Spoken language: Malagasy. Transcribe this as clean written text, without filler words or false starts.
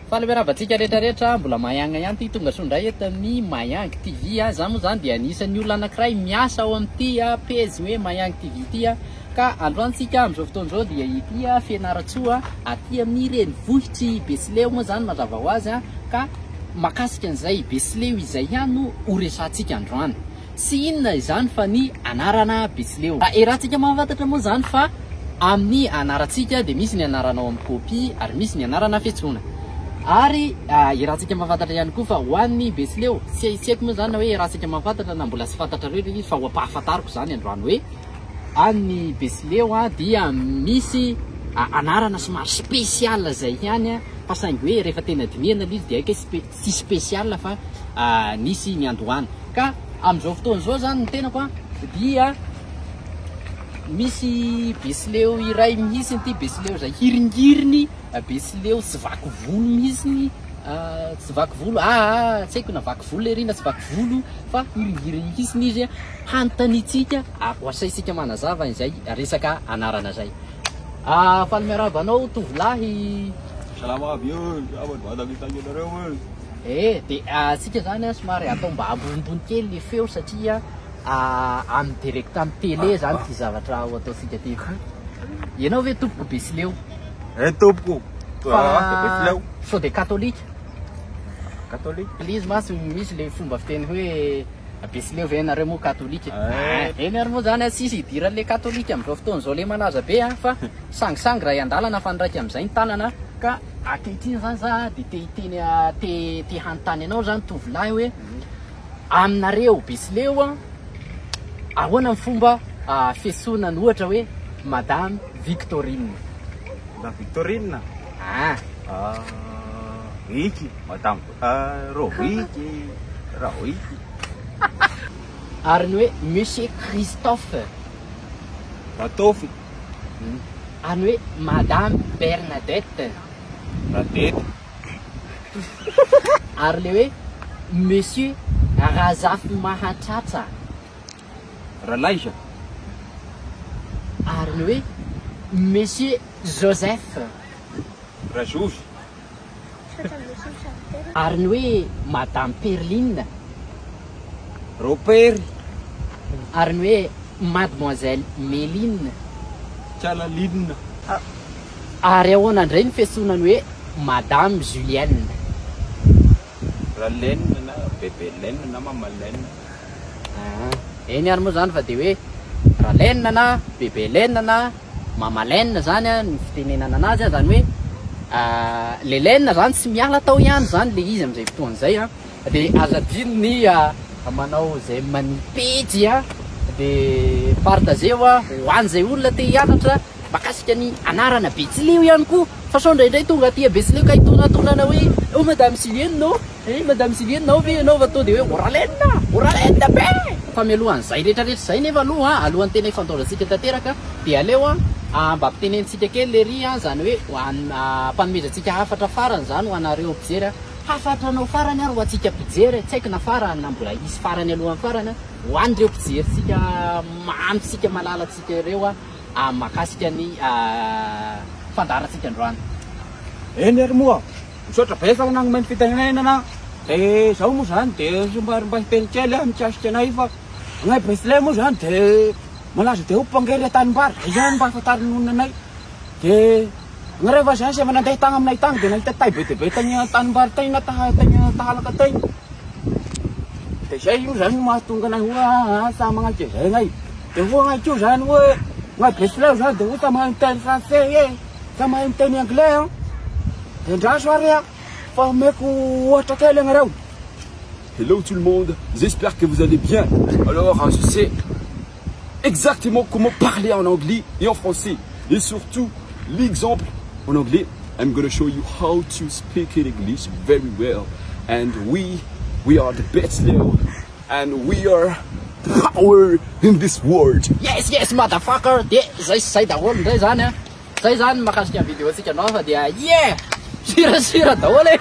Faly miarahaba antsika rehetra rehetra, mbola Mayang ihany ity, tonga soa indray eto amin'ny Mayang TV a, za moa zany dia anisan'ny olona anankiray miasa ao amin'ity pejy hoe Mayang TV ity a, ka androany tsika amin'izao fotoana izao dia ety Fianarantsoa aty amin'ny renivohitr'i Betsileo moa zany mazava ho azy a, ka makasika an'izay Betsileo izay ihany no ho resahantsika androany. Tsy inona izany fa ny anarana Betsileo. Erantsika mahafantatra moa izany fa amin'ny anarantsika dia misy ny anarana ao amin'ny kopia ary misy ny anarana fiantsoana. Ary erantsika mahafantatra ihany koa fa ho an'ny Betsileo, tsy tsy haiko moa izany na hoe erantsika mahafantatra na mbola tsy fantatrareo ilay izy fa ho ampahafantariko izany androany hoe an'ny Betsileo dia misy anarana somary spécial izay ihany fa saingy hoe rehefa tena dinihana ilay izy dia haiko hoe tsy spécial fa nisy niandohana. Ka amin'izao fotoana izao zany ny tenako a dia misy besileo iray mihitsy ity besileo izay hiringiriny besileo tsy vaky volo mihitsy tsy vaky volo aa tsy haiko na vaky volo ery na tsy vaky volo fa hiringiriny mihitsy izy hanontaniantsika ary ho asaintsika manazava izay resaka anarana izay. Faly miarahaba anao tovolahy. Salama aby eo, anareo e. Eh, de atsika zany a somary atao mba ambonimbony kely le feo satria amin'ny direct amin'ny télé zany ty zavatra ho ataontsika ty. Ianao ve tompoko Betsileo? Eh tompoko, fa Betsileo. Sao de katolika? Katolika. Le izy mantsy misy le fomba fiteny hoe Betsileo ve nareo moa katolika? Eny ary moa zany a tsisy idiran'le katolika amin'izao fotoana izao le malaza be a fa sangisangy raha hiandalana fa ny raika amin'izay ny tanana ka Ankehitriny zany za de te hiteny te te hanontany anao zany tovolahy hoe aminareo Betsileo a ahoana ny fomba fiantsoana ny ohatra hoe Madame Victorine? Madame Victorine? Ah. Vicky, Madame Roviky, Rahoiky. Ary ny hoe Monsieur Christophe? Ratofy. Ary ny hoe Madame Bernadette. Radety. Ary le hoe Monsieur Razafimahatratra. Ralaiza. Ary ny hoe Monsieur Joseph. Razozy. Ary ny hoe Madame Perline. Ropery. Ary ny hoe Mademoiselle Méline. Tsalalinina. Ary ahoana indray ny fiantsoana ny hoe Madame Julienne? Ralene na Bebe Lene na Mama Lene. Ah, eny ary moa izany fa dia hoe Ralene na Bebe Lene na Mama Lene izany ny fitenenana anazy, izany hoe le Lene izany tsy miala tao ihany izany le izy amin'izay fotoana izay an. Dia aza adino ny manao j'aime ny pejy an, dia partageo ho an'izay olona te hianatra mahakasika ny anarana Betsileo ihany koa fa sao indraindray tonga aty Betsileo ka hitonantonana hoe oh madame Silienne oh, eh madame Silienne ao ve ianao fa to dia hoe Oralena, Oralena be! Fa mialohan'izay rehetra rehetra izay nefa aloha an, alohan'ny tena hifandaozantsika tanteraka dia aleo an mba ampitenenitsika kely lery an, izany hoe ampanomezantsika hafatra farany izany ho anareo mpijery an. Hafatra anao farany ary ho antsika mpijery, tsy haiko na farany na mbola hisy farany alohan'ny farany, ho an'ireo mpijerintsika mamintsika malalantsika ireo mahakasika ny fandaharantsika androany. Eny ary moa, misaotra betsaka nanome ny fitenenana, de zao moa zany de somary mba hiteny kely aho mikasika anay fa anay Betsileo moa zany de malaza de ho mpangery an-tanimbary, zay zany mba ahafantarin'ny olona anay, de Nareo va zany efa nandeha tagny aminay tagny de nahita tay be dia be tagny antanimbary tagny na tagny tahalaka tagny. De zay io zany no mahatonga anay hoe aa samy magnaiky zay agnay. De hoy agnay koa zany hoe gnay betsileo zany de hoe samy mahay miteny français e, samy mahay miteny anglais an. De ndraso ary a fa omeko ohatra kely agnareo. Hello tout le monde, j'espère que vous allez bien. Alors, je sais exactement comment parler en anglais et en français. Et surtout, l'exemple en anglais, I'm gonna show you how to speak in English very well. And we, we are the best now. And we are the power in this world. Yes, yes, motherfucker! De zay sy zay daholo indray zany a. Zay zany mahakasika ny vidéo-ntsika androany fa dia yeah! Sirasira daholo e!